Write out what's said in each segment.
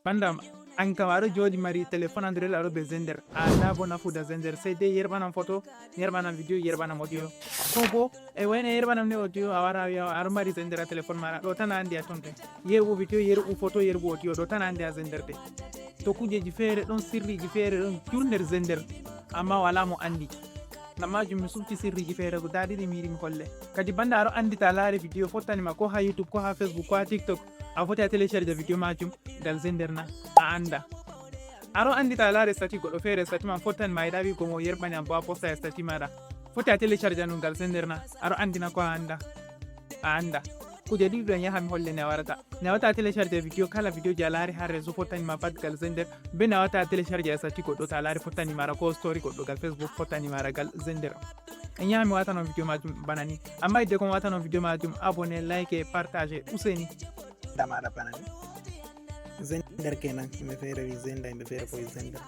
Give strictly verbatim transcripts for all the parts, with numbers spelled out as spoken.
Bandam, an kam aɗo jooɗi mari téléphone Android aɗo be Xender. A anndaa bo nafuuda Xender, sey dey yerɓanam photo, yerɓanam video, yerɓanam audio. Ko bo e wayne yerɓanam ne audio, a wara a wiya aɗo mari Xender a téléphone maɗa, ɗo tan a anndi a ton de. Yerɓu video, yerɓu photo, yerɓu audio, ɗo tan a anndi a Xender de. To kujeeji feere ɗon, sirriiji feere ɗon jur nder Xender, amma wala mo anndi. Ngam majum mi sufti sirriiji feere guda ɗiɗi mi yiɗi mi holle. Kadi banda aɗo anndi ta laari video fottani ma ko ha YouTube, ko ha Facebook, ko ha TikTok, a foti a télécharge video majum ngal Xender na? A annda. Aɗo anndi ta laari statut goɗɗo feere, statut man fottani ma, yiɗa wi'ugo mo yerɓani am bo a posta e statut maɗa. Foti a télécharge ɗum ngal Xender na? Aɗo anndi na ko a annda? A annda. Kuje ɗiɗi ɗo en yaha mi holle ne a warata. Ne a wata a télécharge video, kala video je a laari ha réseau fottani ma pat ngal Xender. Be ne a wata a télécharge a statut goɗɗo ta laari fottani ma, ko story goɗɗo ngal Facebook fottani ma ngal Xender. En yaha mi watanon video majum bana ni. Amma hidde ko mi watanon video majum, abonné, like, partage, useni. Dama da bana ni. Xender kenan, himɓe feere wi Xender, himɓe feere ko wi Xender.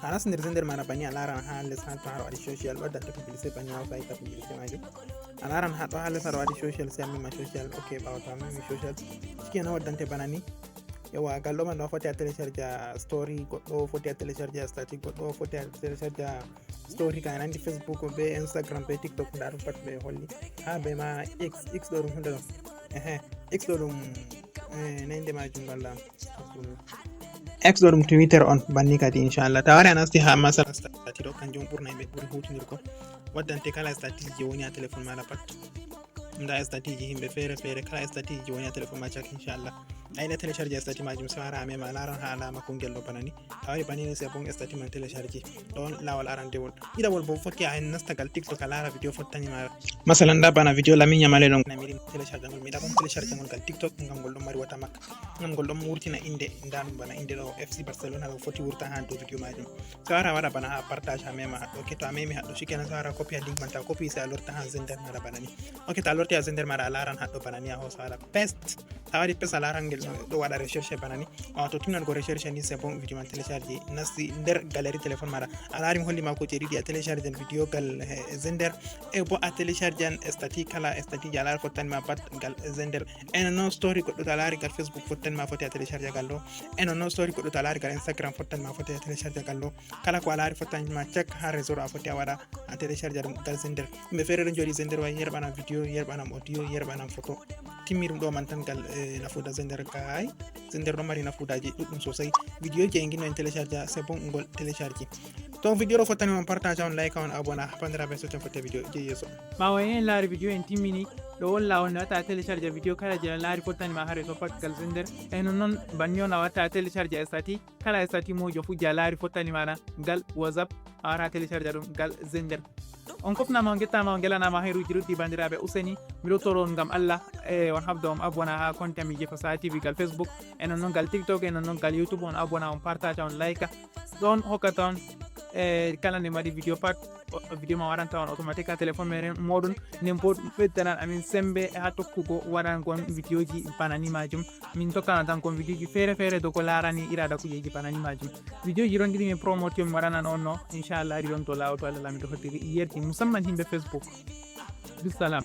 A nasti nder Xender maɗa bani, a laran ha les ha to haɗo waɗi social, waddante publicité bani, a hosa itta publicité majum. A laran ha ɗo ha les haɗo waɗi social, se a mema social, ok, ɓawo to a memi social. Shikenan, waddante bana ni. Yawa, gal ɗo man ɗo foti a télécharge story goɗɗo, foti a télécharge statut goɗɗo, foti a télécharge story ka nandi Facebook be Instagram be TikTok, nda ɗum pat ɓe holli. Ha be ma X, X ɗo ɗum hunde ɗo. Ehe, X ɗo ɗum, eh, nande majum ngal ɗam. X ɗo ɗum Twitter on, banni kadi inchallah. Ta wari a nasti ha masala statut ɗo, kanjum ɓurna yimɓe ɓuri hutinirgo. Waddante kala statut je woni ha téléphone maɗa pat. Nda statut ji himɓe feere feere, kala statut ji woni ha téléphone ma cak inchallah. A yiɗa télécharge statut majum, se wara a mema, a laran ha alama kungel ɗo bana ni. Ta wari bani ni, c'est bon, statut man télécharge. Ɗon lawol arandewol. Ɗiɗawol bo, foti a nasta gal TikTok a lara video fottani ma. Masalan, nda bana video Lamin Yamal ɗon. Na mi yiɗi télécharge ngol, mi yiɗa bo mi télécharge ngol gal TikTok ngam ngol ɗon mari watermark. Ngam ngol ɗon wurtina inde, nda ɗum bana inde ɗo F C Barcelona ɗo foti wurta ha dow video majum. Se wara waɗa bana ha partage, a mema haɗɗo. Ok, to a memi haɗɗo, shikenan, se wara copy a link man, ta copy se a lorta ha Xender maɗa bana ni. Ok, ta lorti ha Xender maɗa, a laran haɗɗo bana ni, a hosa waɗa paste. Ta waɗi paste, a laran ngel ɗo waɗa recherche bana ni. Ɓawo to timnan ko recherche ni, c'est bon, video man télécharge nasti nder galerie téléphone maɗa. A laari mi holli ma kuje ɗiɗi, a télécharge an video gal, eh, Xender, e bo a télécharge an statut, kala statut je a laari fottani ma pat gal Xender. E non non story goɗɗo to a laari gal Facebook fottani ma, foti a télécharge gal ɗo. E non non story goɗɗo to a laari gal Instagram fottani ma, foti a télécharge gal ɗo. Kala ko a laari fottani ma cak ha réseau ɗo, a foti a waɗa a télécharge ɗum gal Xender. Yimɓe feere ɗon jooɗi Xender way yerɓanam video, yerɓanam audio, yerɓanam photo. Timmi ɗum ɗo man tan gal, eh, nafuuda Xender kay. Xender ɗo mari nafuudaji ɗuɗɗum sosai. Video je en ginno en télécharge, c'est bon, ngol télécharge. To video ɗo fottani on, partage on, like on, abonné, bandiraɓe sotten fotte video je yeeso. Ɓawo en laari video en timmini, ɗo on lawol ne wata a télécharge video kala je a laari fottani ma ha réseau pat gal Xender. E non non banni on a watta a télécharge a statut. Kala e statut mojo fu je a laari fottani maɗa ngal WhatsApp, a wara a télécharge ɗum ngal Xender. On kofnama, on gettama, on gelanama hayruji ɗuɗɗi bandiraɓe. Useni, miɗo toro on ngam Allah, e on habda on abonné ha compte am je Fasaha T V gal Facebook, e non non ngal TikTok, e non non ngal YouTube, on abonné, on partage, on like. Ɗon hokkata on, e kala nde mi waɗi video pat, o-, video ma waranta on automatique ha téléphone meɗen moɗon. Nden bo ɗum ɓeddanan amin sembe ha tokkugo waɗangon videoji bana ni majum. Min tokkana tan kon videoji feere feere dow ko laarani iraada kujeeji bana ni majum. Videoji ɗon ɗiɗi min promotion mi waɗanan on no, inchallah, ɗi ɗon dow laawol to Allah Laamiiɗo hoddiri yerji, musamman himɓe Facebook. Bisalam.